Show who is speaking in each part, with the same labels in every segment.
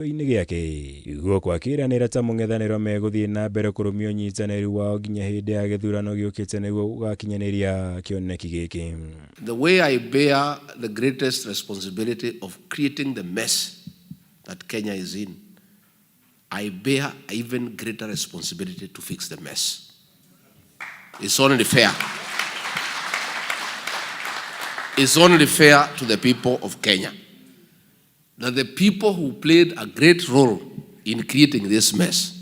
Speaker 1: Inĩ gĩake gũkũ akĩranĩra ta mũng'ethanĩro megũthiĩ na mbere kũrũmia ũnyitanĩri wao nginya hĩndĩ ya gĩthurano gĩũkĩte nĩguo gũgakinyanĩria kĩoneki gĩkĩ.
Speaker 2: The way I bear the greatest responsibility of creating the mess that Kenya is in, I bear even greater responsibility to fix the mess. It's only fair. It's only fair to the people of Kenya that the people who played a great role in creating this mess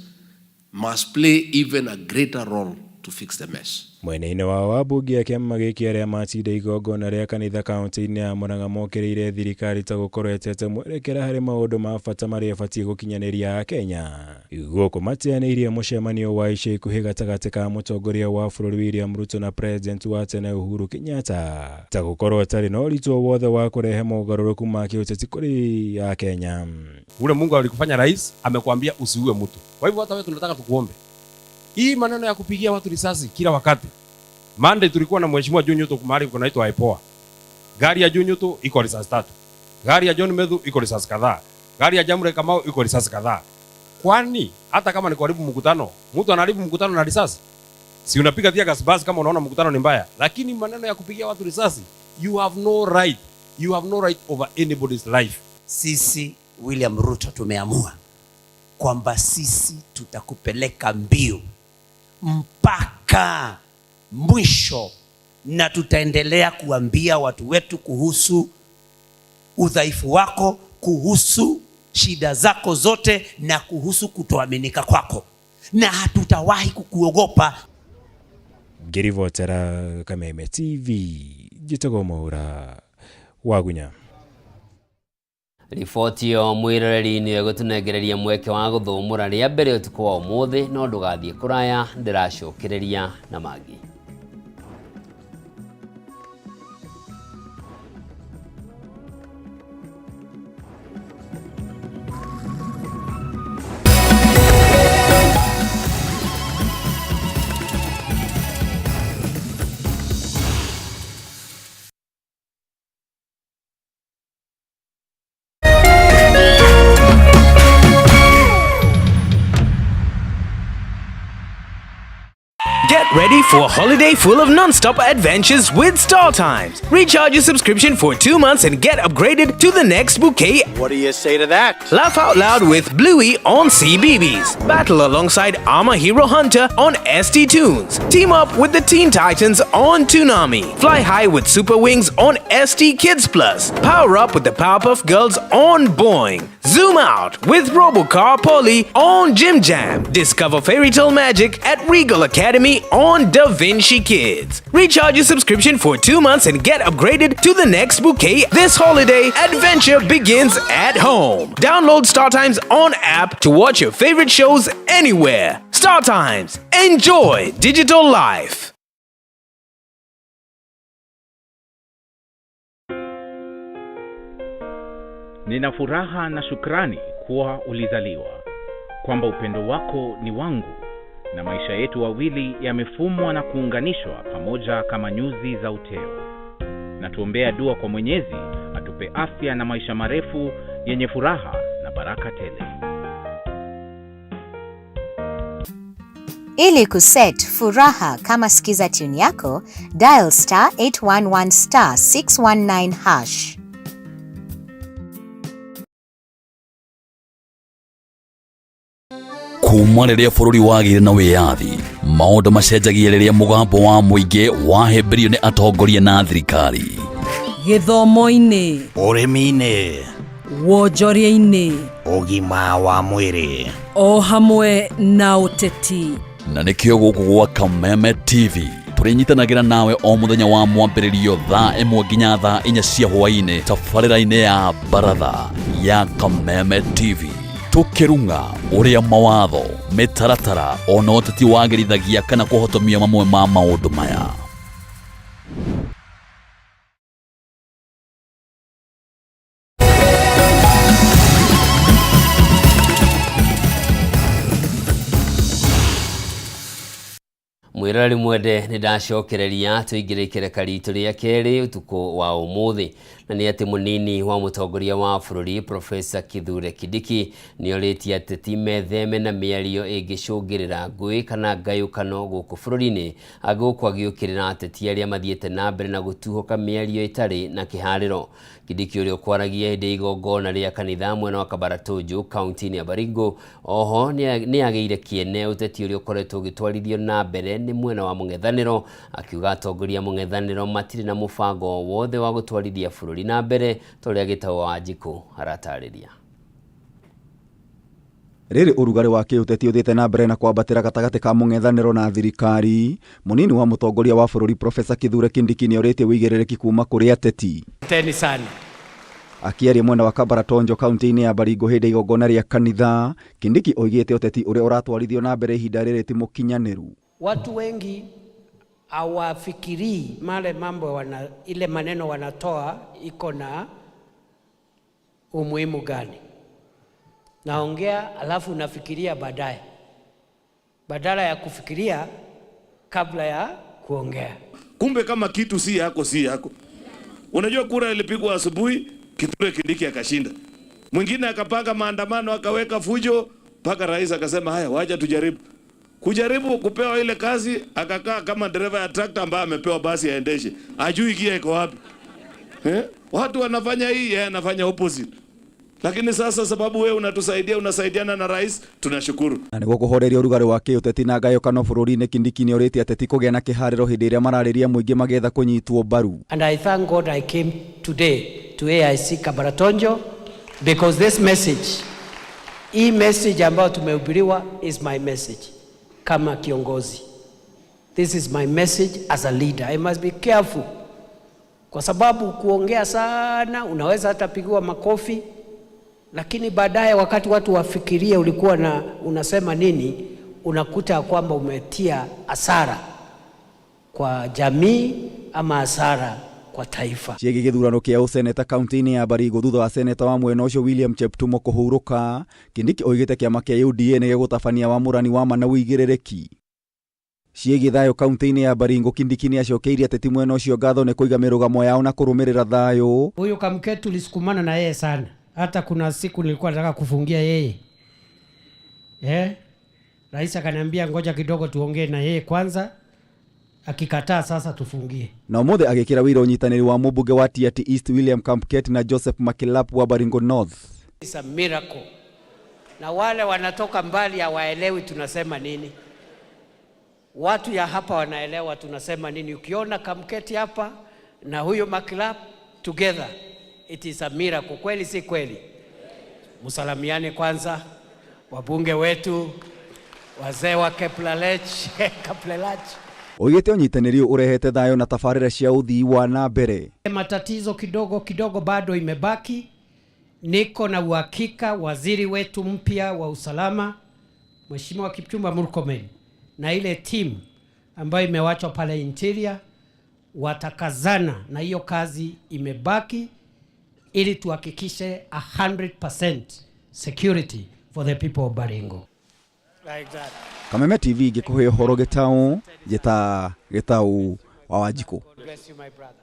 Speaker 2: must play even a greater role to fix the mess.
Speaker 1: Mwena-inĩ wao ambunge a kĩama gĩkĩ arĩa matinda igongona rĩa kanitha kaunti-inĩ ya Murang'a mokĩrĩire thirikari ta gũkorwo ĩtete mwerekera harĩ maũndũ ma bata marĩa ĩbatiĩ gũkinyanĩria Akenya. Gũkũ mateanĩirie mũcemanio wa ica ikuhĩ gatagatĩ ka mũtongoria wa bũrũri William Ruto na president wa tene Uhuru Kenyatta ta gũkorwo atarĩ na ũritũ o wothe wa kũrehe mogarũrũku ma kĩũteti kũrĩ Akenya.
Speaker 3: Ule Mungu alikufanya rais amekwambia usiue mtu. Kwa hivyo hata wewe tunataka tukuombe. Hii maneno ya kupigia watu risasi kila wakati. Monday tulikuwa na mheshimiwa John Newton mahali kunaitwa IPOA. Gari ya John Newton iko risasi tatu. Gari ya John Methu iko risasi kadhaa. Gari ya Jamhuri Kamau iko risasi kadhaa. Kwani hata kama ni kuharibu mkutano, mtu anaharibu mkutano na risasi? Si unapiga tear gas basi kama unaona mkutano ni mbaya. Lakini maneno ya kupigia watu risasi, you have no right. You have no right over anybody's life.
Speaker 4: Sisi William Ruto tumeamua kwamba sisi tutakupeleka mbio mpaka mwisho, na tutaendelea kuambia watu wetu kuhusu udhaifu wako, kuhusu shida zako zote na kuhusu kutoaminika kwako, na hatutawahi kukuogopa.
Speaker 1: Ngĩribotera Kameme TV njĩtagwo Mwaũra Wagunya.
Speaker 5: Riboti ĩyo mwĩroreri nĩyo ĩgũtũnengereria mweke wa gũthũmũra rĩa mbere ũtukũ wa ũmũthĩ, no ndũgathiĩ kũraya, ndĩracokereria na mangĩ.
Speaker 6: Get ready for a holiday full of non-stop adventures with Star Times. Recharge your subscription for 2 months and get upgraded to the next bouquet.
Speaker 7: What do you say to that?
Speaker 6: Laugh out loud with Bluey on CBeebies. Battle alongside Armor Hero Hunter on ST Tunes. Team up with the Teen Titans on Toonami. Fly high with Super Wings on ST Kids Plus. Power up with the Powerpuff Girls on Boing. Zoom out with Robocar Polly on Jim Jam. Discover fairy tale magic at Regal Academy on Da Vinci Kids. Recharge your subscription for 2 months and get upgraded to the next bouquet. This holiday, adventure begins at home. Download Star Times on app to watch your favorite shows anywhere. Star Times. Enjoy digital life.
Speaker 8: Nina furaha na shukrani kuwa ulizaliwa, kwamba upendo wako ni wangu na maisha yetu wawili yamefumwa na kuunganishwa pamoja kama nyuzi za uteo. Na tuombea dua kwa Mwenyezi atupe afya na maisha marefu yenye furaha na baraka tele.
Speaker 9: Ili kuset furaha kama skiza tune yako, dial star 811 star 619 hash.
Speaker 10: Kuma rĩrĩa bũrũri wagĩire na wĩyathi, maũndũ macenjagia rĩrĩa mũgambo wa mũingĩ wahĩmbĩrio nĩ atongoria na thirikari.
Speaker 11: Gĩthomo-inĩ,
Speaker 7: ũrĩmi-inĩ,
Speaker 11: wonjoria-inĩ,
Speaker 7: ũgima wa mwĩrĩ,
Speaker 11: o hamwe na ũteti.
Speaker 10: Na nĩkĩo gũkũ gwa Kameme TV tũrĩnyitanagĩra nawe o mũthenya wa mwambĩrĩrio thaa 1 nginya thaa 4 cia hwaĩ-inĩ tabarĩra-inĩ ya baratha ya Kameme TV. Tũkĩrung'a ũrĩa mawatho, mĩtaratara ona ũteti wagĩrithagia kana kũhotomia mamwe ma maũndũ maya.
Speaker 5: Mwĩroreri mwende, nĩ ndacokereria tũingĩre ikereka ritũ rĩa kerĩ ũtukũ wa ũmũthĩ, na nĩ atĩ mũnini wa mũtongoria wa bũrũri Profesa Kithure Kindiki nĩ orĩtie ateti metheme na mĩario ĩngĩcũngĩrĩra ngũĩ kana ngayũkano gũkũ bũrũri-inĩ, gũkũ agĩũkĩrĩra ateti arĩa mathiĩte na mbere na gũtuhũka mĩario ĩtarĩ na kĩharĩro. Kindiki, ũrĩa ũkwaragia hĩndĩ ya igongona rĩa kanitha mwena wa Kabaratojo kaunti-inĩ ya Baringo, oho nĩ agĩire kĩene ũteti ũrĩa ũkoretwo ũgĩtwarithio na mbere nĩ mwena wa mũng'ethanĩro, akiuga atongoria a mũng'ethanĩro matirĩ na mũbango o wothe wa gũtwarithia bũrũri na mbere, ta ũrĩa Gĩtaũ wa Wanjikũ aratarĩria.
Speaker 12: Rĩrĩ ũrugarĩ wa kĩũteti ũthiĩte na mbere na kwambatĩra gatagatĩ ka mũng'ethanĩro na thirikari, mũnini wa mũtongoria wa bũrũri Profesa Kithure Kindiki nĩorĩtie ũigĩrĩrĩki kuma kũrĩ ateti.
Speaker 4: Teni sana.
Speaker 12: Akĩaria mwena wa Kabaratonjo kaunti-inĩ ya Baringo hĩndĩ ya igongona rĩa kanitha, Kindiki oigĩte ũteti ũrĩa ũratwarithio na mbere ihinda rĩrĩ ti mũkinyanĩru.
Speaker 4: Watu wengi hawafikirii male mambo wana, ile maneno wanatoa iko na umuhimu gani. Naongea alafu nafikiria baadaye, badala ya kufikiria kabla ya kuongea.
Speaker 13: Kumbe kama kitu si yako, si yako. Unajua kura ilipigwa asubuhi, Kithure Kindiki akashinda. Mwingine akapanga maandamano akaweka fujo mpaka rais akasema haya, wacha tujaribu. Kujaribu kupewa ile kazi, akakaa kama dereva ya trakta ambaye amepewa basi aendeshe, ajui gia iko wapi. Eh? Watu wanafanya hii, yeye anafanya opposite. Lakini sasa sababu wewe unatusaidia, unasaidiana na rais, tunashukuru.
Speaker 12: Na nĩguo kũhoreria ũrugarĩ wa kĩũteti na ngayũkano bũrũri-inĩ, Kindiki nĩorĩtie ateti kũgĩa na kĩharĩro hĩndĩ ĩrĩa mararĩria mũingĩ magĩetha kũnyitwo mbaru.
Speaker 4: And I thank God I came today to AIC Kabaratonjo because this message, hii message ambayo tumehubiriwa is my message kama kiongozi. This is my message as a leader. I must be careful kwa sababu kuongea sana unaweza hata pigiwa makofi, lakini baadaye wakati watu wafikirie ulikuwa na unasema nini, unakuta kwamba umetia hasara kwa jamii ama hasara kwa taifa.
Speaker 12: Ciĩgiĩ gĩthurano kĩa ũseneta kaunti-inĩ ya Baringo thutha wa seneta wa mwena ũcio William Cheptumo kũhurũka, Kindiki oigĩte kĩama kĩa UDA nĩ gĩgũtabania wamũrani wa ma na ũigĩrĩrĩki. Ciĩgiĩ thayũ kaunti-inĩ ya Baringo, Kindiki nĩ acokeirie ateti mwena ũcio ngatho nĩ kũiga mĩrũgamo yao na kũrũmĩrĩra thayũ.
Speaker 4: Huyu Kamket tulisukumana na yeye sana, hata kuna siku nilikuwa nataka kufungia yeye. Rais akaniambia ngoja kidogo tuongee na yeye kwanza, akikataa sasa tufungie.
Speaker 12: Na ũmũthĩ agĩkĩra wĩira ũnyitanĩri wa mũmbunge wa Tiaty East William Kamket na Joseph Makilap wa Baringo North.
Speaker 4: It's a miracle. Na wale wanatoka mbali hawaelewi tunasema nini. Watu ya hapa wanaelewa tunasema nini. Ukiona Kamketi hapa na huyo Makilap together, it is a miracle. Kweli si kweli? Msalamiane kwanza, wabunge wetu, wazee wa Keplalech, Kaplelach.
Speaker 12: Oigĩte ũnyitanĩri ũyũ ũrehete thayũ na tabarĩra cia ũthii wa na mbere.
Speaker 4: Matatizo kidogo kidogo bado imebaki. Niko na uhakika waziri wetu mpya wa usalama Mheshimiwa Kipchumba Murkomen na ile timu ambayo imewachwa pale Interior watakazana na hiyo kazi imebaki, ili tuhakikishe 100% security for the people of Baringo. Like that.
Speaker 12: Kameme TV ngĩkũhe ũhoro gĩtaũ njĩta Gĩtaũ wa Wanjikũ.
Speaker 4: Bless you, my brother.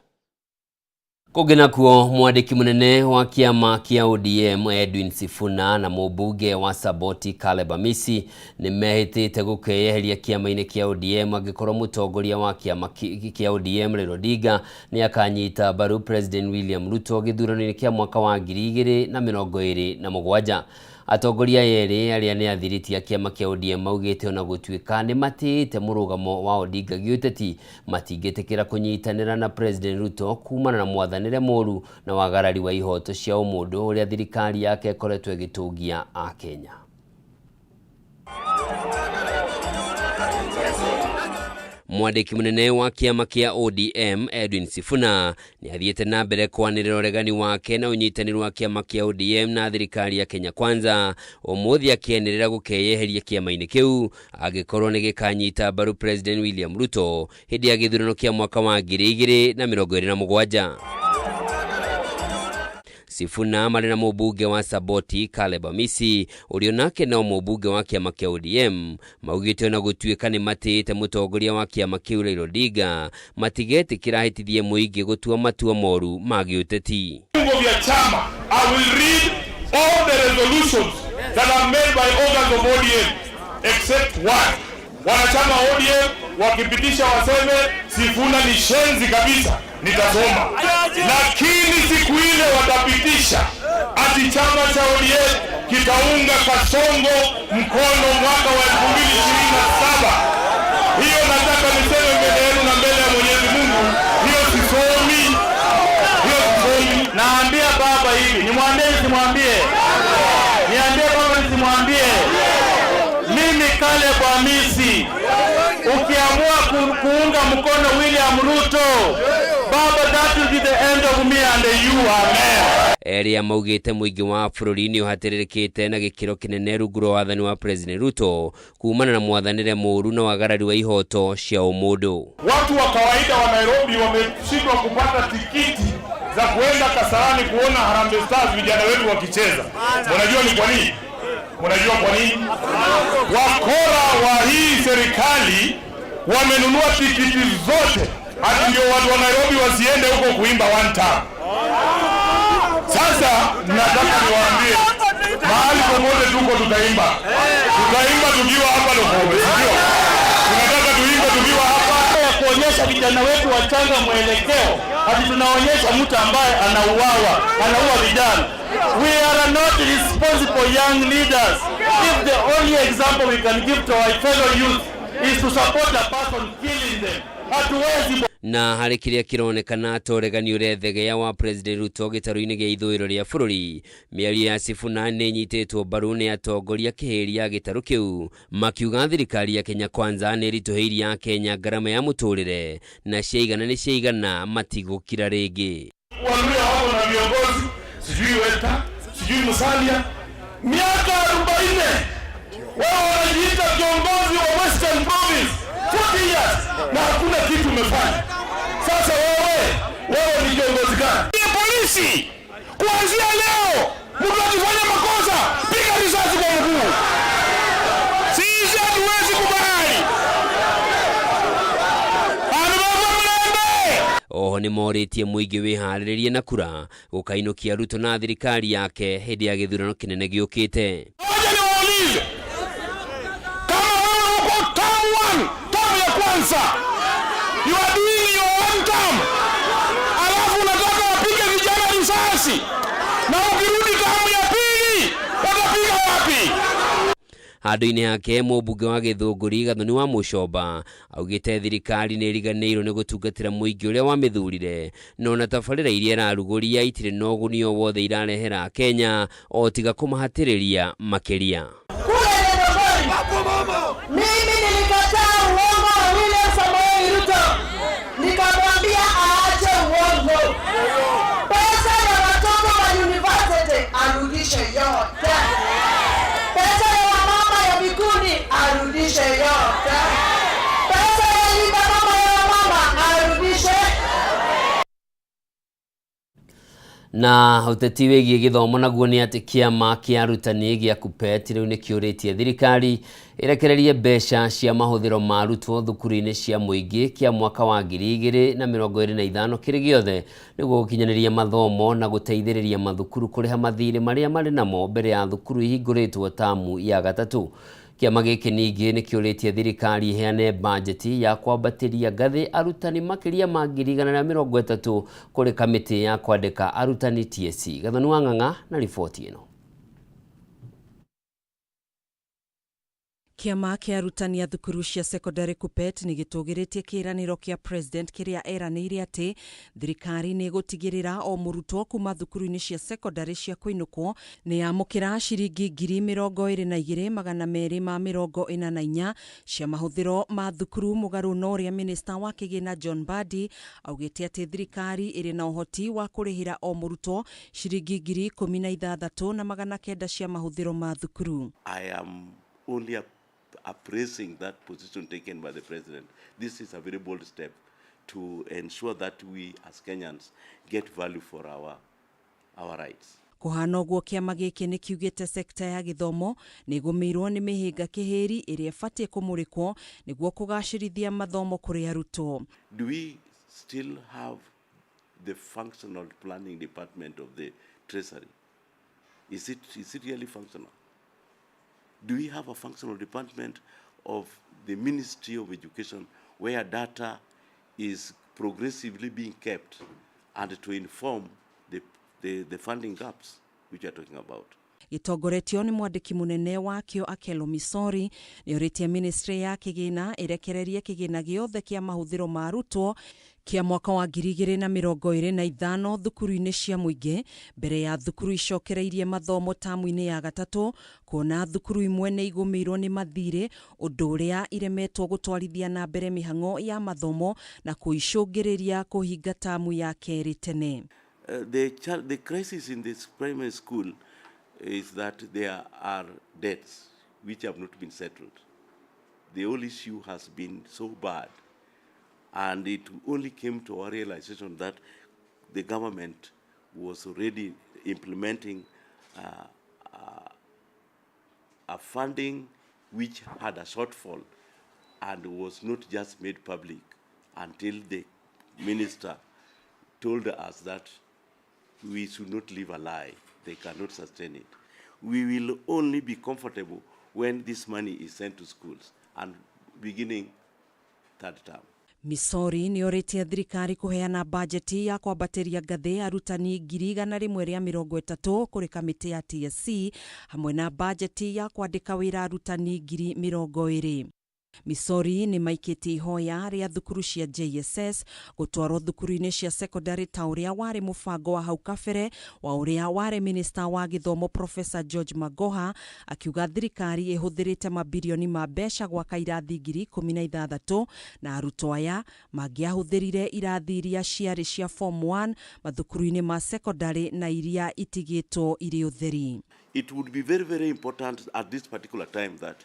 Speaker 5: Kũngĩ nakuo, mwandĩki mũnene wa kĩama kĩa ODM Edwin Sifuna na mũmbunge wa Saboti Caleb Amisi nĩ mehĩtĩte gũkeyeheria kĩama-inĩ kĩa ODM angĩkorwo mũtongoria wa kĩama kĩa ODM Raila Odinga nĩ akanyita mbaru President William Ruto gĩthurano-inĩ kĩa mwaka wa 2027. Atongoria aya erĩ arĩa nĩ athiriti a kĩama kĩa ODM maugĩte ona gũtuĩka nĩ matĩĩte mũrũgamo wa Odinga gĩũteti, matingĩtĩkĩra kũnyitanĩra na President Ruto kumana na mwathanĩre mũru na wagarari wa ihoto cia ũmũndũ ũrĩa thirikari yake ĩkoretwo ĩgĩtũngia Akenya. Mwandĩki mũnene wa kĩama kĩa ODM Edwin Sifuna nĩ athiĩte na mbere kwanĩrĩra ũregani wake na ũnyitanĩri wa kĩama kĩa ODM na thirikari ya Kenya Kwanza, ũmũthĩ akĩanĩrĩra gũkeyeheria kĩama-inĩ kĩu angĩkorwo nĩ gĩkanyita mbaru President William Ruto hĩndĩ ya gĩthurano kĩa mwaka wa 2027. Sifuna marĩ na mũmbunge wa Saboti Caleb Amisi ũrĩa nake no mũmbunge wa kĩama kĩa ODM maugĩte ona gũtuĩka nĩ matĩĩte mũtongoria wa kĩama kĩu Raila Odinga matigetĩkĩra ahĩtithie mũingĩ gũtua matua moru ma gĩũteti.
Speaker 14: Viungo vya chama, I will read all the resolutions that are made by organs of ODM except one. Wanachama wa ODM wakipitisha waseme Sifuna ni shenzi kabisa, nitasoma. Lakini siku ile watapitisha ati chama cha ODM kitaunga Kasongo mkono mwaka wa 2027. Hiyo nataka niseme mbele yenu na mbele ya Mwenyezi Mungu, hiyo sisomi, hiyo sisomi.
Speaker 15: Naambia baba hivi, nimwambie nisimwambie? Niambie baba nisimwambie? Mimi Caleb Amisi, ukiamua kuunga mkono William Ruto, baba, that will be the end of me and you. Amen.
Speaker 5: Erĩa maugĩte mũingĩ wa bũrũri nĩ ũhatĩrĩrĩkĩte na gĩkĩro kĩnene rungu rwa wathani wa President Ruto kumana na mwathanĩre mũũru na wagarari wa ihoto cia ũmũndũ.
Speaker 14: Watu wa kawaida wa Nairobi wameshindwa kupata tikiti za kuenda Kasarani kuona Harambee Stars vijana wetu wakicheza. Mnajua ni kwa nini? Mnajua kwa nini? Wakora wa hii serikali wamenunua tikiti zote hadi ndio watu wa Nairobi wasiende huko kuimba one time. Sasa nataka niwaambie, mahali popote tuko tutaimba. Tutaimba tukiwa hapa Lukobe, sio? Tunataka tuimbe tukiwa hapa.
Speaker 15: Ya kuonyesha vijana wetu wachanga mwelekeo, hadi tunaonyesha mtu ambaye anauawa, anaua vijana. We are not responsible young leaders. If the only example we can give to our fellow youth is to support a person killing them, hatuwezi.
Speaker 5: Na harĩ kĩrĩa kĩronekana ta ũregani ũrethegea wa President Ruto gĩtarũ-inĩ gĩa ithũĩro rĩa bũrũri, mĩario ya Sifuna nĩ ĩnyitĩtwo mbaru nĩ atongoria kĩhĩri ya gĩtarũ kĩu makiuga thirikari ya Kenya Kwanza nĩ ĩritũhĩirie Akenya ngarama ya mũtũrĩre na ciaigana nĩ ciaigana matigũkira rĩngĩ.
Speaker 14: Waluya wako na viongozi sijui Weta sijui Musalia, miaka 40 wao wanajiita viongozi wa Western Province 40 years na hakuna kitu umefanya. Sasa wewe ni kiongozi gani? Polisi, kuanzia leo mtu akifanya makosa piga risasi kwa mguu. Sisi hatuwezi kubali.
Speaker 5: Oho nĩ morĩtie mũingĩ wĩharĩrĩrie na kura gũkainũkia Ruto na thirikari yake hĩndĩ ya gĩthurano kĩnene gĩũkĩte.
Speaker 14: Ngoja niwaulize, kama wewe uko term 1, term ya kwanza, you are doing your one term, alafu unataka wapige vijana risasi, na ukirudi term ya pili watapiga wapi?
Speaker 5: Handũ-inĩ hake mũmbunge wa Gĩthũngũri Gathoni wa Mũcomba augĩte thirikari nĩ ĩriganĩirwo nĩ gũtungatĩra mũingĩ ũrĩa wamĩthurire, no ona tabarĩra iria ĩrarugũria itirĩ na ũguni o wothe irarehera Kenya o tiga kũmahatĩrĩria makĩria.
Speaker 16: Mimi nilikataa uongo wa William Samoei Ruto, nikamwambia aache uongo. Pesa ya watoto wa university arudishe yote, pesa ya wamama ya vikundi arudishe yote, pesa ya linda mama ya wamama arudishe.
Speaker 5: Na ũteti wĩgiĩ gĩthomo naguo nĩ atĩ kĩama kĩa arutani gĩa KUPPET rĩu nĩ kĩũrĩtie thirikari ĩrekererie mbeca cia mahũthĩro ma arutwo thukuru-inĩ cia mũingĩ kĩa mwaka wa 2025 kĩrĩ gĩothe nĩguo gũkinyanĩria mathomo na gũteithĩrĩria mathukuru kũrĩha mathirĩ marĩa marĩ namo mbere ya thukuru ihingũrĩtwo tamu ya gatatũ. Kĩama gĩkĩ ningĩ nĩ kĩũrĩtie thirikari ĩheane bajeti ya kwambatĩria ngathĩ arutani makĩria ma 130,000 kũrĩ kamĩtĩ ya kwandĩka arutani TSC. Gathoni wa Ng'ang'a na riboti ĩno.
Speaker 17: Kĩama kĩa arutani a thukuru cia secondary KUPPET nĩ gĩtũgĩrĩtie kĩĩranĩro kĩa president kĩrĩa eranĩire atĩ thirikari nĩ ĩgũtigĩrĩra o mũrutwo kuma thukuru-inĩ cia secondary cia kũinũkwo nĩ yamũkĩra ciringi 22,244 cia mahũthĩro ma thukuru, mũgarũ na ũrĩa minista wa kĩgĩna John Mbadi augĩte atĩ thirikari ĩrĩ na ũhoti wa kũrĩhĩra o mũrutwo ciringi 16,900 cia mahũthĩro ma thukuru.
Speaker 18: I am only appraising that position taken by the president. This is a very bold step to ensure that we as Kenyans get value for our our rights.
Speaker 17: Kũhana ũguo kĩama gĩkĩ nĩ kiugĩte sekta ya gĩthomo nĩ ĩgũmĩirwo nĩ mĩhĩnga kĩhĩri ĩrĩa ĩbatiĩ kũmũrĩkwo nĩguo kũgacĩrithia mathomo kũrĩ arutwo.
Speaker 18: Do we still have the functional planning department of the Treasury? Is it really functional? Do we have a functional department of the Ministry of Education where data is progressively being kept and to inform the funding gaps which we are talking about?
Speaker 17: Gĩtongoretio nĩ mwandĩki mũnene wakĩo Akelo Misori nĩ orĩtie ministry ya kĩgĩna ĩrekererie kĩgĩna gĩothe kĩa mahũthĩro ma arutwo kĩa mwaka wa 2025 thukuru-inĩ cia mũingĩ mbere ya thukuru icokereirie mathomo tamu-inĩ ya gatatũ, kuona thukuru imwe nĩ igũmĩirwo nĩ mathirĩ, ũndũ ũrĩa iremetwo gũtwarithia na mbere mĩhang'o ya mathomo na kũicũngĩrĩria kũhinga tamu ya kerĩ tene.
Speaker 18: The crisis in this primary school is that there are debts which have not been settled. The whole issue has been so bad, and it only came to our realization that the government was already implementing a funding which had a shortfall and was not just made public until the minister told us that we should not live a lie. They cannot sustain it. We will only be comfortable when this money is sent to schools and beginning third term.
Speaker 17: Misori nĩ orĩtie thirikari kũheana bajeti ya kwambatĩria ngathĩ arutani 130,000 kũrĩ kamĩtĩ ya TSC hamwe na bajeti ya kwandĩka wĩra arutani 20,000. Misori nĩ maikĩtie ihoya rĩa thukuru cia JSS gũtwarwo thukuru-inĩ cia secondary ta ũrĩa warĩ mũbango wa hau kabere wa ũrĩa warĩ minista wa gĩthomo Professor George Magoha, akiuga thirikari ĩhũthĩrĩte mabirioni ma mbeca gwaka irathi 16,000 na arutwo aya mangĩahũthĩrire irathi iria ciarĩ cia form 1 mathukuru-inĩ ma secondary na iria itigĩtwo irĩ ũtheri.
Speaker 18: It would be very, very important at this particular time that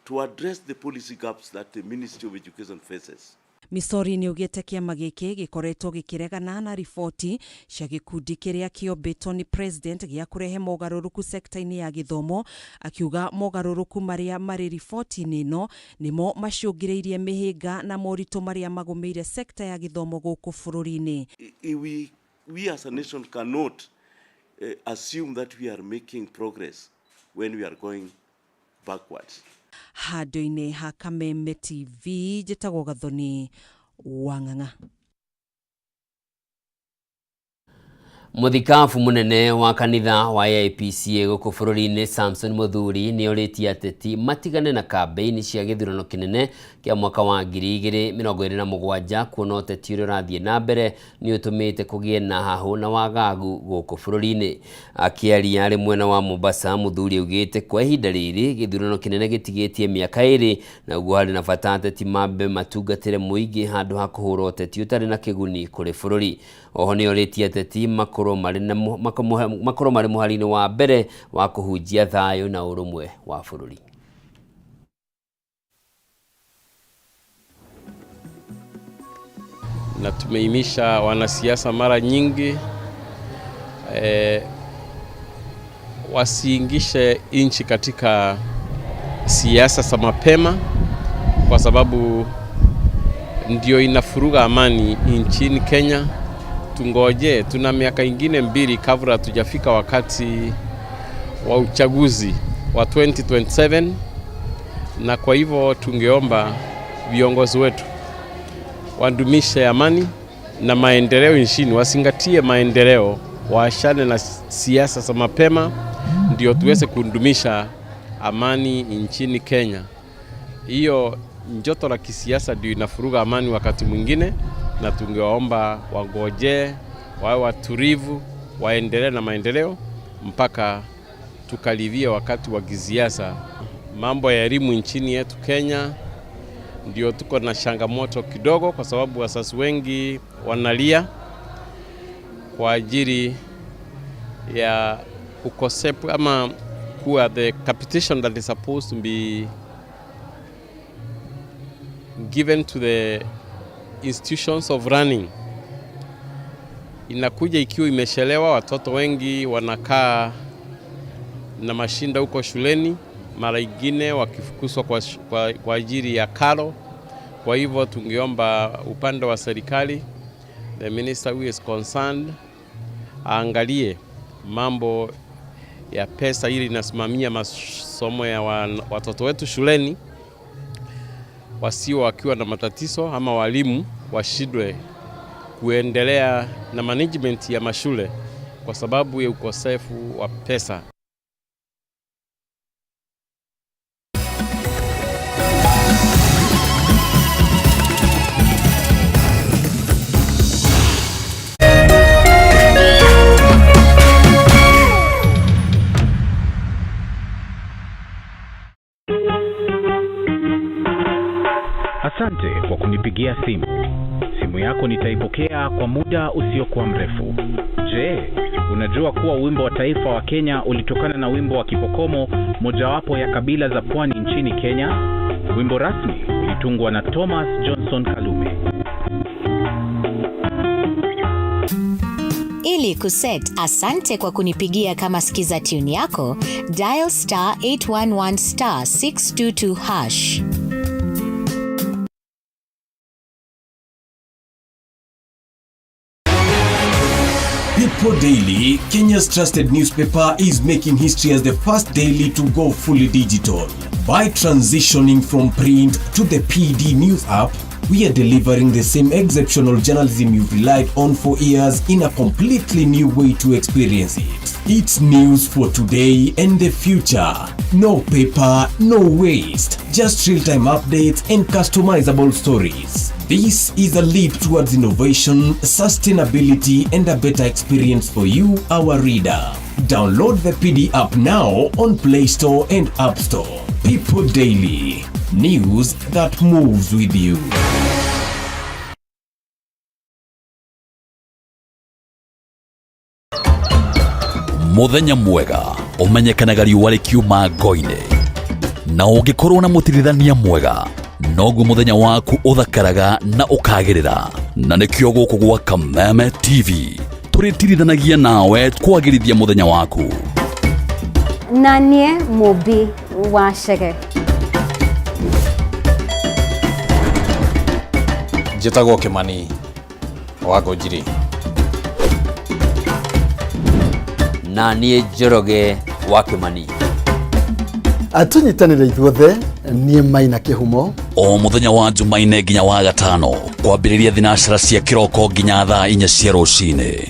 Speaker 18: to address the policy gaps that the Ministry of Education faces.
Speaker 17: Misori nĩ augĩte kĩama gĩkĩ gĩkoretwo gĩkĩregana na riboti cia gĩkundi kĩrĩa kĩombĩtwo nĩ president gĩa kũrehe mogarũrũku sekta-inĩ ya gĩthomo, akiuga mogarũrũku marĩa marĩ riboti-inĩ ĩno nĩmo macũngĩrĩirie mĩhĩnga na moritũ marĩa magũmĩire sekta ya gĩthomo gũkũ bũrũri-inĩ.
Speaker 18: We as a nation cannot assume that we are making progress when we are going backwards.
Speaker 17: Handũ-inĩ ha Kameme TV njĩtagwo Gathoni Wang'ang'a.
Speaker 5: Mũthikabu mũnene wa kanitha wa AIPCA gũkũ bũrũri-inĩ Samson Mũthuri nĩ orĩtie ateti matigane na kambĩini cia gĩthurano kĩnene kĩa mwaka wa 2027, kuona ũteti ũrĩa ũrathiĩ na mbere nĩ ũtũmĩte kũgĩe na hahũ na wagagu gũkũ bũrũri-inĩ. Akĩaria arĩ mwena wa Mombasa, Mũthuri augĩte kwa ihinda rĩrĩ gĩthurano kĩnene gĩtigĩtie mĩaka 2 na ũguo harĩ na bata ateti mambe matungatĩre mũingĩ handũ ha kũhũra ũteti ũtarĩ na kĩguni kũrĩ bũrũri. Oho nĩ orĩtie ateti makorwo marĩ mũhari-inĩ wa mbere wa kũhunjia thayũ na ũrũmwe wa bũrũri.
Speaker 19: Na tumeimisha wanasiasa mara nyingi wasiingishe nchi katika siasa za mapema, kwa sababu ndio inafuruga amani nchini Kenya. Tungoje, tuna miaka ingine 2 kabla tujafika wakati wa uchaguzi wa 2027, na kwa hivyo tungeomba viongozi wetu wadumishe amani na maendeleo nchini, wasingatie maendeleo, waachane na siasa za mapema, ndio tuweze kudumisha amani nchini Kenya. Hiyo joto la kisiasa ndio inafuruga amani wakati mwingine, na tungewaomba wangoje, wawe watulivu, waendelee na maendeleo mpaka tukaribia wakati wa kisiasa. Mambo ya elimu nchini yetu Kenya ndio tuko na changamoto kidogo, kwa sababu wazazi wengi wanalia kwa ajili ya ukosefu ama kuwa the capitation that is supposed to be given to the institutions of learning Inakuja ikiwa imechelewa, watoto wengi wanakaa na mashinda huko shuleni, mara ingine wakifukuzwa kwa ajili ya karo. Kwa hivyo tungeomba upande wa serikali, the minister who is concerned, aangalie mambo ya pesa ili inasimamia masomo ya watoto wetu shuleni, wasio wakiwa na matatizo ama walimu washindwe kuendelea na management ya mashule kwa sababu ya ukosefu wa pesa.
Speaker 8: Asante kwa kunipigia simu. Simu yako nitaipokea kwa muda usiokuwa mrefu. Je, unajua kuwa wimbo wa taifa wa Kenya ulitokana na wimbo wa Kipokomo, mojawapo ya kabila za pwani nchini Kenya? Wimbo rasmi ulitungwa na Thomas Johnson Kalume.
Speaker 9: Ili kuset asante kwa kunipigia kama skiza tune yako, dial star 811 star 622 hash.
Speaker 20: People Daily, Kenya's trusted newspaper, is making history as the first daily to go fully digital. By transitioning from print to the PD News app, we are delivering the same exceptional journalism you've relied on for years in a completely new way to experience it. It's news for today and the future. No paper, no waste. Just real-time updates and customizable stories. This is a leap towards innovation, sustainability, and a better experience for you, our reader. Download the PD app now on Play Store and App Store. People Daily. News that moves with you.
Speaker 10: Muthenya mwega ũmenyekanaga riũa rĩkiuma ngo-inĩ, na ũngĩkorwo na mũtirithania mwega noguo mũthenya waku ũthakaraga na ũkagĩrĩra. Na nĩkĩo gũkũ gwa Kameme TV tũrĩtirithanagia nawe kwagĩrithia mũthenya waku.
Speaker 21: Na niĩ Mũmbi wa Chege.
Speaker 22: Njĩtagwo Kĩmani wa Ngũnjiri.
Speaker 5: Na niĩ Njoroge wa Kĩmani.
Speaker 23: Tũnyitanĩre ithuothe, niĩ Maina Kĩhumo.
Speaker 10: O mũthenya wa Jumaine nginya wa gatano, kwambĩrĩria thinacara cia kĩroko nginya thaa 4 cia rũcinĩ.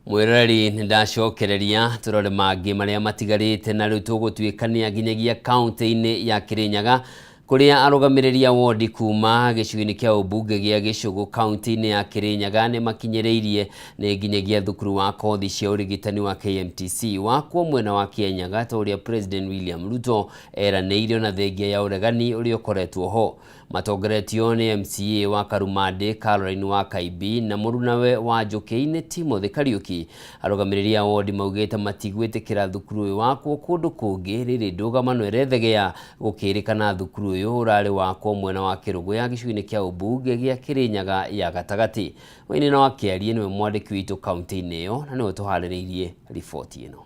Speaker 5: Mwĩroreri, nĩndacokereria tũrore mangĩ marĩa matigarĩte, na rĩu tũgũtuĩkania nginyagia kaunti-inĩ ya Kĩrĩnyaga, kũrĩa arũgamĩrĩri a wondi kuma gĩcigo-inĩ kĩa ũmbunge gĩa Gĩcũgũ kaunti-inĩ ya Kĩrĩnyaga nĩ makinyĩrĩirie nĩ nginyagia thukuru wa kothi cia ũrigitani wa KMTC wakwo mwena wa Kĩenyaga, ta ũrĩa President William Ruto eranĩire, ona thengia ya ũregani ũrĩa ũkoretwo ho. Matongoretio nĩ MCA wa Karumandĩ Caroline wa Kaibi na mũrunawe wa Njũkĩ-inĩ Timothy Kariuki. Arũgamĩrĩri a wondi maugĩte matigwĩtĩkĩra thukuru ũyũ wakwo kũndũ kũngĩ, rĩrĩ ndũgamano ĩrethegea gũkĩrĩkana thukuru ũyũ ũrarĩ wakwo mwena wa Kĩrũgũya gĩcigo-inĩ kĩa ũmbunge gĩa Kĩrĩnyaga ya gatagatĩ. Wainĩ wa Kĩarie nĩwe mwandĩki witũ kaunti-inĩ ĩyo na nĩwe tũharĩrĩirie riboti ĩno.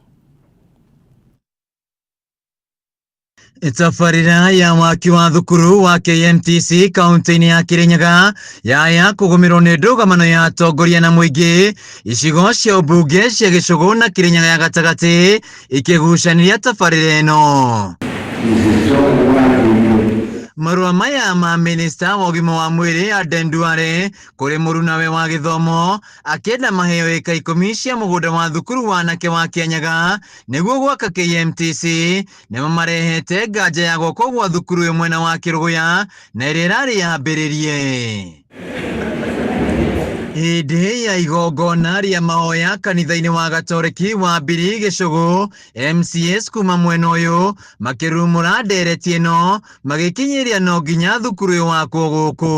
Speaker 24: Tabarĩra ya waki wa thukuru wa KMTC kaunti-inĩ ya Kĩrĩnyaga yaya kũgũmĩrwo nĩ ndũgamano ya atongoria na mũingĩ, icigo cia ũmbunge cia Gĩcũgũ na Kĩrĩnyaga ya gatagatĩ ikĩgucanĩria tabarĩra ĩno. Marũa maya ma minista wa ũgima wa mwĩrĩ Aden Duale kũrĩ mũrunawe wa gĩthomo akĩenda maheo ĩka 10 cia mũgũnda wa thukuru wa anake wa Kĩanyaga nĩguo gwaka KMTC, nĩmo marehete nganja ya gwakwo gwa thukuru ũyũ mwena wa Kĩrũgũya na ĩrĩa ĩrarĩ yambĩrĩrie. Hĩndĩ ya igongona rĩa mahoya kanitha-inĩ wa Gatoreki wa Mbiri Gĩcũgũ, MCAs kuma mwena ũyũ makĩrumũra ndereti ĩno magĩkinyĩria no nginya thukuru ũyũ wakwo gũkũ.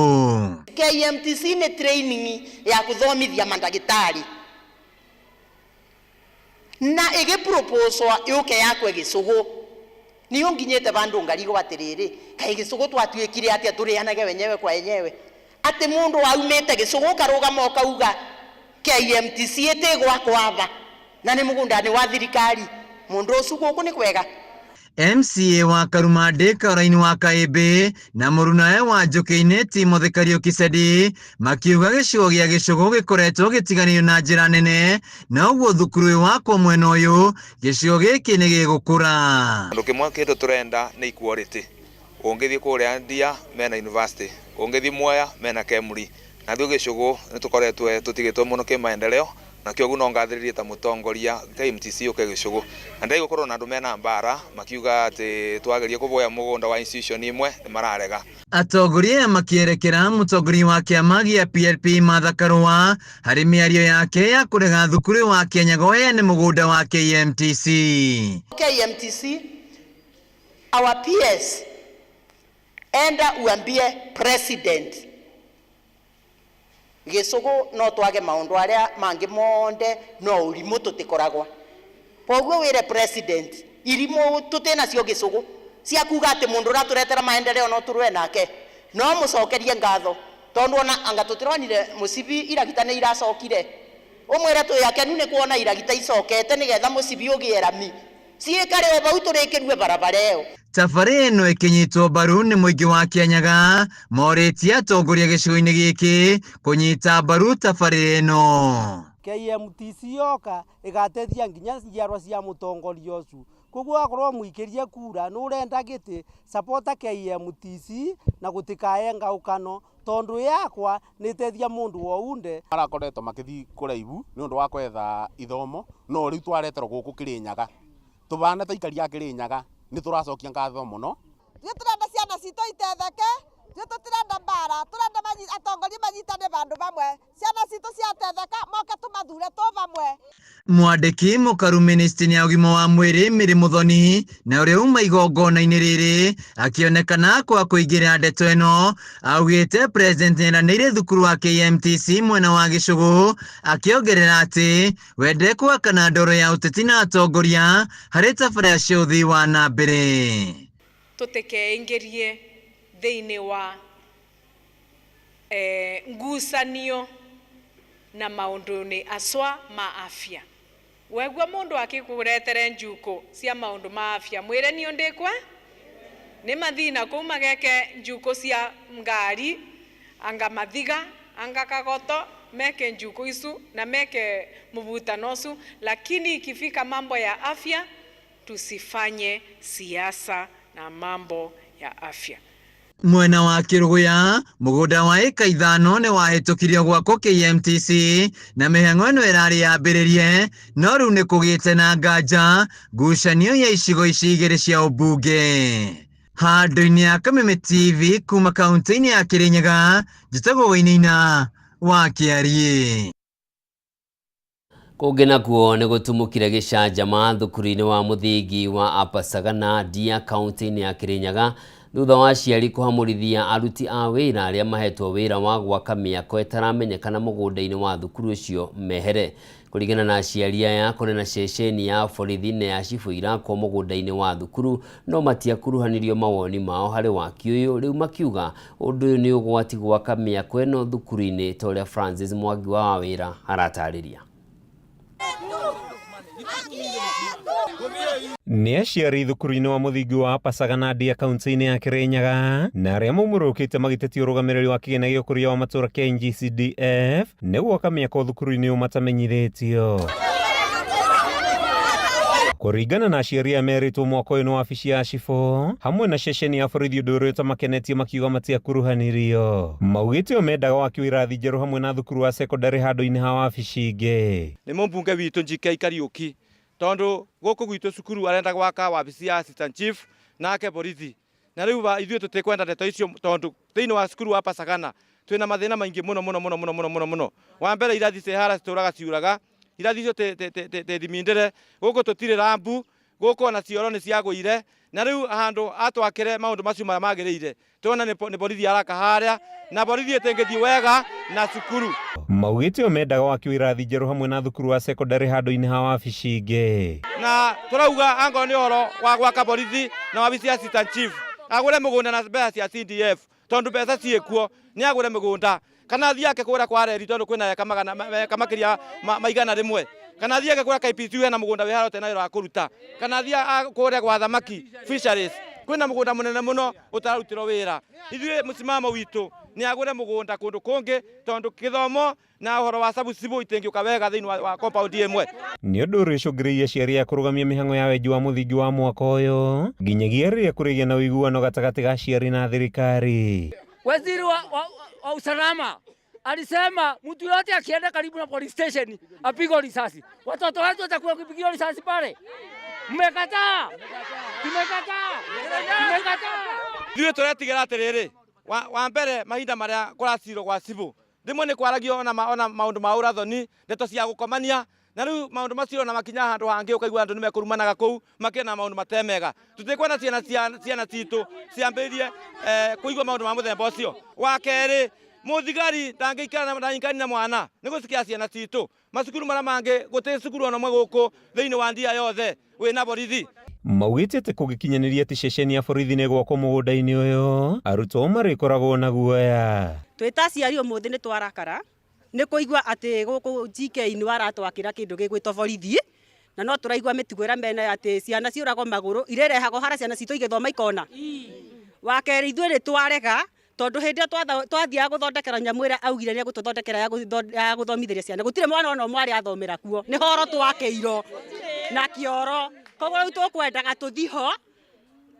Speaker 16: KMTC nĩ training ya kuthomithia mandagĩtarĩ na ĩgĩproposwa yũke yakwe Gĩcũgũ niyo nginyĩte vandũ ngarigwo atĩrĩrĩ, kaĩ Gĩcũgũ twatuĩkire atĩa tũrĩanage wenyewe kwa wenyewe, atĩ mũndũ aumĩte Gĩcũgũ ũkarũgama ũkauga KMTC ĩtĩgwakwa na nĩ mũgũnda-inĩ wa thirikari, mũndũ ũcio gũkũ nĩ kwega.
Speaker 24: MCA wa Karumandĩ Caroline wa Kaĩmbĩ na mũrunawe wa Njũkĩ-inĩ Timothy Kariuki Sedi makiuga gĩcigo gĩa Gĩcũgũ gĩkoretwo gĩtiganĩrio na njĩra nene, na ũguo thukuru ũyũ wakwo mwena ũyũ gĩcigo gĩkĩ nĩ gĩgũkũra.
Speaker 1: Kĩndũ kĩmwe kĩndũ tũrenda nĩ equality. Ũngĩthiĩ kũrĩa Ndia mena university, ũngĩthiĩ Mwea mena Kemri, na ithuĩ Gĩcũgũ nĩ tũkoretwo tũtigĩtwo mũno kĩmaendeleo, na kĩoguo no ngathĩrĩrie ta mũtongoria KMTC yũke Gĩcũgũ. Na ndĩgũkorwo na andũ mena mbara makiuga atĩ twageria kũboya mũgũnda wa institution imwe nĩ mararega.
Speaker 24: Atongoria aya makĩerekera mũtongoria wa kĩama gĩa PLP Martha Karua harĩ mĩario yake ya kũrega thukuru wa Kĩanyaga ũheane mũgũnda wa KMTC.
Speaker 16: KMTC, our PS, enda uambie president Gĩcũgũ no twage maũndũ arĩa mangĩ monde no ũrimũ tũtikoragwa. Koguo wĩre president irimũ tũtĩnacio Gĩcũgũ cia kuga atĩ mũndũ ũratũretera maendeleo no tũrũe nake, no mũcokerie ngatho tondũ ona anga tũtironire mũcibi iragita nĩ iracokire, ũmwĩre twĩ akenu nĩ kuona iragita icokete nĩgetha mũcibi ũgĩe rami ciĩkare o vau tũrĩkĩrue barabara ĩyo.
Speaker 24: Tabarĩra ĩno ĩkĩnyitwo mbaru nĩ mũingĩ wa Kĩanyaga morĩtie atongoria gĩcigo-inĩ gĩkĩ kũnyita mbaru tabarĩra ĩno.
Speaker 2: KMTC yoka ĩgateithia nginya njiarwa cia mũtongoria ũcio, koguo wakorwo mũikĩrie kura nĩ ũrenda gĩtĩ sapota KMTC na gũtikae ngaũkano tondu yakwa nĩ ĩteithia mũndũ wounde.
Speaker 3: Marakoretwo makĩthiĩ kũraihu nĩ ũndũ wa kwetha ithomo, no rĩu twareterwo gũkũ Kĩrĩnyaga tũbana ta aikari a Kĩrĩnyaga nĩ tũracokia ngatho mũno.
Speaker 6: Ithuĩ tũrenda ciana citũ itetheke, ithuĩ tũtirenda mbara, tũrenda atongoria manyitane vandũ vamwe, ciana citũ ciatetheka moke tũmathure tũ vamwe.
Speaker 24: Mwandĩki mũkaru ministry ya ũgima wa mwĩrĩ Mary Muthoni na ũrĩa uma igongona-inĩ rĩrĩ akĩonekana kwa kũingĩrĩra ndeto ĩno augĩte president nĩeranĩire thukuru wa KMTC mwena wa Gĩcũgũ, akĩongerera atĩ wende gwakana ndoro ya ũteti na atongoria harĩ tabarĩra cia ũthii wa na mbere.
Speaker 25: Tũtikeingĩrie thĩinĩ wa ngucanio na maũndũ-inĩ acwa ma afya. Wegua mũndũ akĩkũretere njuko cia maũndũ ma afya mwĩre niĩ ndĩkwe nĩ mathina kũu mageke njuko cia ngari anga mathiga anga kagoto meke njuko icu na meke mvutano ucu, lakini ikifika mambo ya afya tusifanye siasa na mambo ya afya.
Speaker 24: Mwena wa Kĩrũgũya mũgũnda wa ĩka 5 nĩ wahĩtũkirio gwakwo KMTC na mĩhang'o ĩno ĩrarĩ yambĩrĩrie, no rĩu nĩ kũgĩte na nganja ngucanio ya icigo ici igĩrĩ cia ũmbunge. Handũ-inĩ ya Kameme TV kuma kaunti-inĩ ya Kĩrĩnyaga, njĩtagwo Wainaina wa Kĩariĩ.
Speaker 5: Kũngĩ nakuo nĩ gũtumũkire gĩcanjama thukuru-inĩ wa mũthingi wa Upper Sagana Ndia kaunti-inĩ ya Kĩrĩnyaga thutha wa aciari kũhamũrithia aruti a wĩra arĩa mahetwo wĩra wa gwaka mĩako ĩtaramenyekana mũgũnda-inĩ wa thukuru ũcio mehere. Kũringana na aciari aya, kũrĩ na ceceni ya borithi na ya cibũ irakwo mũgũnda-inĩ wa thukuru no matiakuruhanirio mawoni mao harĩ waki ũyũ, rĩu makiuga ũndũ ũyũ nĩ ũgwati gwaka mĩako ĩno thukuru-inĩ ta ũrĩa Francis Mwangi wa Wawĩra aratarĩria.
Speaker 26: Nĩ aciari thukuru-inĩ wa mũthingi wa Upper Sagana Ndia kaunti-inĩ ya Kĩrĩnyaga na arĩa maumũrũkĩte magĩtetia ũrũgamĩrĩri wa kĩgĩna gĩa ũkũria wa matũũra kĩa NGCDF nĩ gwaka mĩako thukuru-inĩ ũyũ matamenyithĩtio. Kũringana na aciari aya merĩtwo mwako ũyũ nĩ wabici ya cibũ hamwe na ceceni ya borithi ũndũ ũrĩa ũtamakenetie makiuga matiakuruhanirio. Maugĩte o mendaga waki wa irathi njerũ hamwe na thukuru wa cekondarĩ handũ-inĩ ha wabici ingĩ.
Speaker 27: Nĩ mũmbunge witũ Njike Kariũki tondu guku gwitu cukuru arenda gwaka wabici ya assistant chief nake borithi, na riu ithuĩ tũtikwenda ndeto icio tondu thĩinĩ wa cukuru wa Pasagana Twina mathina maingi muno muno muno muno muno muno muno. Wa mbere irathi cihara cituraga ciuraga, irathi icio tithimindire, guku tutire rambu, guku ona cioro ni ciagũire, na riu handu atwakire maundu macio maria magiriire tuona ni borithi araka haria na borithi itingithii wega na cukuru.
Speaker 26: Maugĩte o mendaga waki wa irathi njerũ hamwe na thukuru wa sekondari handũ-inĩ ha wabici ingĩ.
Speaker 27: Na turauga angorwo ni ũhoro wa gwaka borithi na wabici ya assistant chief agũre mũgũnda na mbeca cia CDF tondu mbeca ciĩkuo nĩ agũre mũgũnda kana athiĩ ake kũrĩa kwa reri tondu kwĩna eka magana eka makĩria ma igana rĩmwe kana athiĩ ake kũrĩa KPC hena mũgũnda wĩ harĩa ũtarĩ na wĩra wa kũruta kana athiĩ kũrĩa gwa thamaki fisheries kwĩna mũgũnda mũnene mũno ũtararutĩrwo wĩra. Ithuĩ mũsimamo witũ nĩ agũre mũgũnda kũndũ kũngĩ tondu gĩthomo na ũhoro wa sabucibu itingĩũka wega thĩinĩ wa compound ĩmwe.
Speaker 26: Nĩ ũndũ ũrĩa ũcũngĩrĩirie aciari aya kũrũgamia mĩhang'o ya wenji wa mũthingi wa mwaka ũyũ nginyagia rĩrĩa kũrĩgĩa na ũiguano gatagatĩ ga aciari na thirikari.
Speaker 4: Waziri wa usalama alisema mtu yote akienda karibu na police station apigwe risasi. Watoto wetu watakuwa kupigiwa risasi pale. Mmekataa. Tumekataa. Tumekataa.
Speaker 27: Ithuĩ tũretigĩra atĩrĩrĩ, wa mbere mahinda maria kũracirwo gwa cibũ rĩmwe nĩ kwaragio ona maũndũ ma ũrathoni, ndeto cia gũkomania, na rĩu maũndũ macio ona makinya handũ hangĩ ũkaigua andũ nĩmekũrumanaga kũu makĩona maũndũ matemega. Tũtikwenda ciana citũ ciambĩrĩrie kũigua maũndũ ma mũthemba ũcio. Wa kerĩ, mũthigari ndangĩikara ndangĩikara na mwana nĩ gũcikia ciana citũ macukuru marĩa mangĩ gũtirĩ cukuru ona ũmwe gũkũ thĩinĩ wa ndia yothe wĩna borithi.
Speaker 26: Maugĩte atĩ kũngĩkinyanĩria atĩ ceceni ya borithi nĩ gwakwo mũgũnda-inĩ ũyũ arutwo marĩkoragwo na guoya.
Speaker 7: Twĩ ta aciari ũmũthĩ nĩ twarakara nĩ kũigua atĩ gũkũ GK nĩ waratwakĩra kĩndũ gĩgwĩtwo borithi, na no tũraigua mĩtugo ĩrĩa mena atĩ ciana ciũragwo magũrũ irĩrehagwo harĩa ciana citũ igĩthoma ikona. Wa kerĩ ithuĩ nĩ twarega tondu hĩndĩ ĩyo twathiaga gũthondekera nyamũ ĩrĩa augire nĩ egũtũthondekera ya gũthomithĩria ciana gũtirĩ mwana ona ũmwe arĩa athomera kuo, nĩ horo twakĩirwo na kĩoro. Koguo rĩu tũkwendaga tũthiĩ ho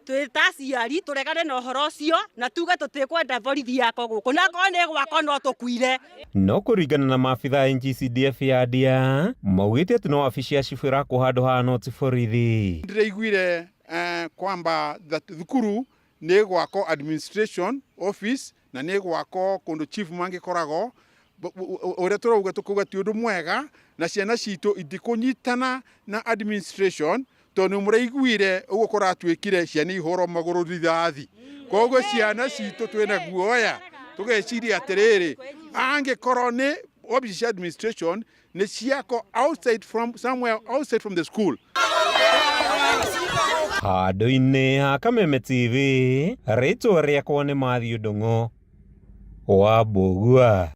Speaker 7: twĩ ta aciari tũregane na ũhoro ũcio na tuge tũtikwenda borithi yakwo gũkũ, na akorwo nĩ gwakwo no tũkuire.
Speaker 26: No kũringana na maabitha a NGCDF ya Ndia maugĩte atĩ no wabici ya cibũ ĩrakwo handũ haha no ti borithi.
Speaker 11: Ndĩraiguire kwamba thukuru nĩ gwakwo administration office na nĩ gwakwo kũndũ chief mangĩkoragwo ũrĩa tũrauga tũkauga ti ũndũ mwega na ciana citũ itikũnyitana na administration tondũ mũraiguire ũguo kũratuĩkire ciana ihũrwo magũrũ rithathi. Koguo ciana citũ twĩna guoya tũgeciria atĩrĩrĩ, angĩkorwo nĩ office cia administration nĩ ciakwo outside from somewhere outside from the school.
Speaker 26: Handũ-inĩ ha Kameme TV, rĩtwa rĩakwa nĩ Matthew Ndung'u wa Mbũgua.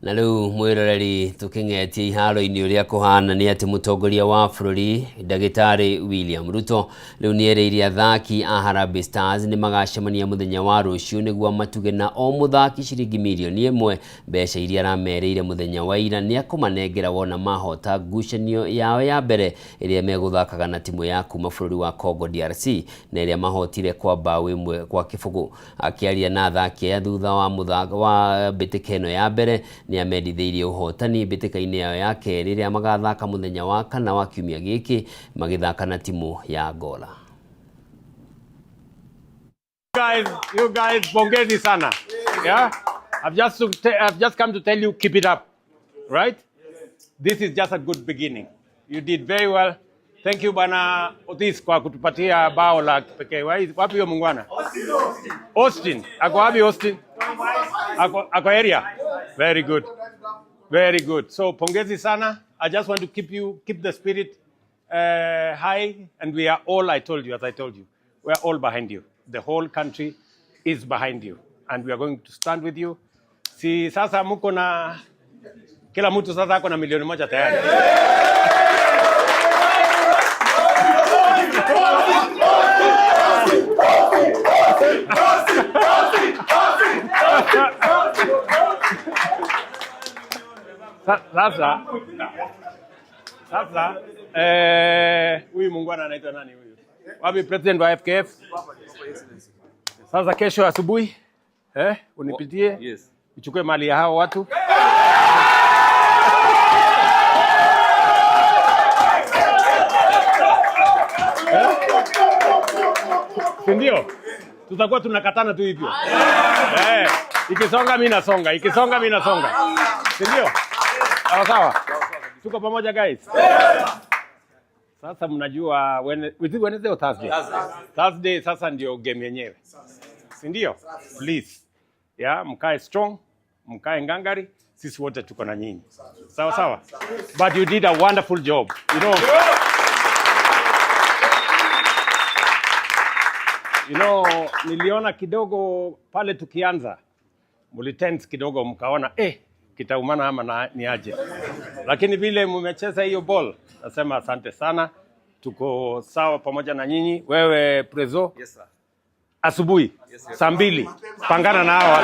Speaker 5: Na rĩu mwĩroreri tũkĩng'etie iharo-inĩ ũrĩa kũhana nĩ atĩ mũtongoria wa bũrũri ndagĩtarĩ William Ruto rĩu nĩerĩire athaki a Harambee Stars nĩ magacemania mũthenya wa rũciũ nĩguo matuge na o mũthaki ciringi mirioni 1 mbeca iria aramerĩire mũthenya wa ira nĩ akũmanengera wona mahota ngucanio yao ya mbere ĩrĩa megũthakaga na timu ya kuma bũrũri wa Congo DRC na ĩrĩa mahotire kwa bao 1-0. Akĩaria na athaki aya thutha wa mũthako wa mbĩtĩka ĩno ya mbere nĩ amendithĩirie ũhotani mbĩtĩka-inĩ yao ya kerĩ ĩrĩa magathaka mũthenya wa kana wa kiumia gĩkĩ magĩthaka na timu ya Angola.
Speaker 19: You guys, pongezi sana. Yeah? I've just come to tell you, keep it up. Right? This is just a good beginning. You did very well. Thank you Bwana Otis kwa kutupatia bao la kipekee. Wapi huyo mungwana? Austin. Ako wapi Austin? Ako area. Very good. Very good. So pongezi sana. I just want to keep the spirit high, and we are all, as I told you, we are all behind you. The whole country is behind you, and we are going to stand with you. Si sasa muko na kila mtu sasa ako na milioni 1 tayari. Sasa huyu mungwana anaitwa nani huyu? Wapi president wa FKF? Sasa kesho asubuhi Eh, unipitie.
Speaker 8: Yes.
Speaker 19: Uchukue mali ya hao watu. Eh? Si ndio? Tutakuwa tunakatana tu hivyo. Eh, ikisonga mimi nasonga, ikisonga mimi nasonga. Si ndio? Sawa sawa. Tuko pamoja guys. Sasa mnajua Wednesday or Thursday? Thursday sasa ndio game yenyewe. Si ndio? Please. Yeah, mkae strong, mkae ngangari, sisi wote tuko na nyinyi. Sawa sawa. But you did a wonderful job. Niliona kidogo pale tukianza mlitense kidogo, mkaona kitaumana ama na, ni aje, lakini vile mmecheza hiyo ball, nasema asante sana, tuko sawa pamoja na nyinyi. Wewe Prezo,
Speaker 8: Yes, sir.
Speaker 19: asubuhi
Speaker 8: Yes, sir.
Speaker 19: saa 2 pangana na hawa.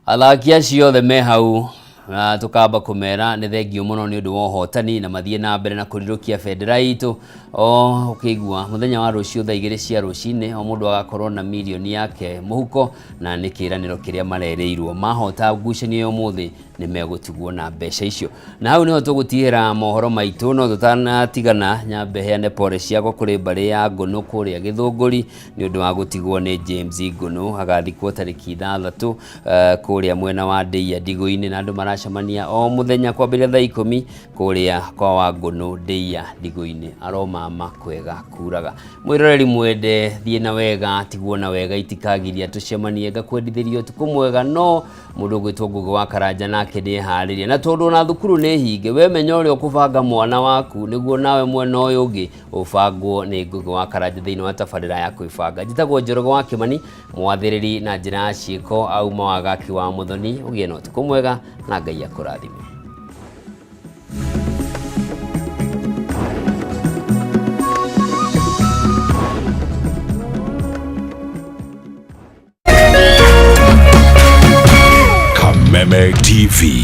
Speaker 5: Athaki acio othe me hau na tukamba kumera nĩ thengio mũno nĩ ũndũ wa ũhotani na mathiĩ na mbere na kũrirũkia bendera itũ o ũkĩigua mũthenya wa rũciũ thaa 2 cia rũcinĩ o mũndũ agakorwo na mirioni yake mũhuko na nĩ kĩĩranĩro kĩrĩa marerĩirwo mahota ngucanio ya ũmũthĩ nĩ megũtigwo na mbeca icio. Na hau nĩho tũgũtigĩra mohoro maitũ, no tũtanatigana nyambe heane pore ciakwa kũrĩ mbarĩ ya Ngũnũ kũrĩa Gĩthũngũri nĩ ũndũ wa gũtigwo nĩ James Ngũnũ, agathikwo tarĩki 6 kũrĩa mwena wa Ndĩia Ndigũ-inĩ, na andũ maracemania o mũthenya kwambĩrĩria thaa 10 kũrĩa kwa Wangũnũ Ndĩia Ndigũ-inĩ. Aromama kwega kuraga. Mwĩroreri mwende, thiĩ na wega, tigwo na wega, itikagiria tũcemanie ngakwendithĩria ũtukũ mwega. No mũndũ ũgwĩtwo Ngũgĩ wa Karanja nake nĩeharĩria, na tondũ ona thukuru nĩ hinge, we menya ũrĩa ũkũbanga mwana waku nĩguo nawe mwena ũyũ ũngĩ ũbangwo nĩ Ngũgĩ wa Karanja thĩinĩ wa tabarĩra ya kwĩbanga. Njĩtagwo Njoroge wa Kĩmani, mwathĩrĩri na njĩra ya ciĩko auma Wagaki wa Mũthoni. Ũgĩe na ũtukũ mwega na Ngai akũrathime.
Speaker 10: Kameme TV.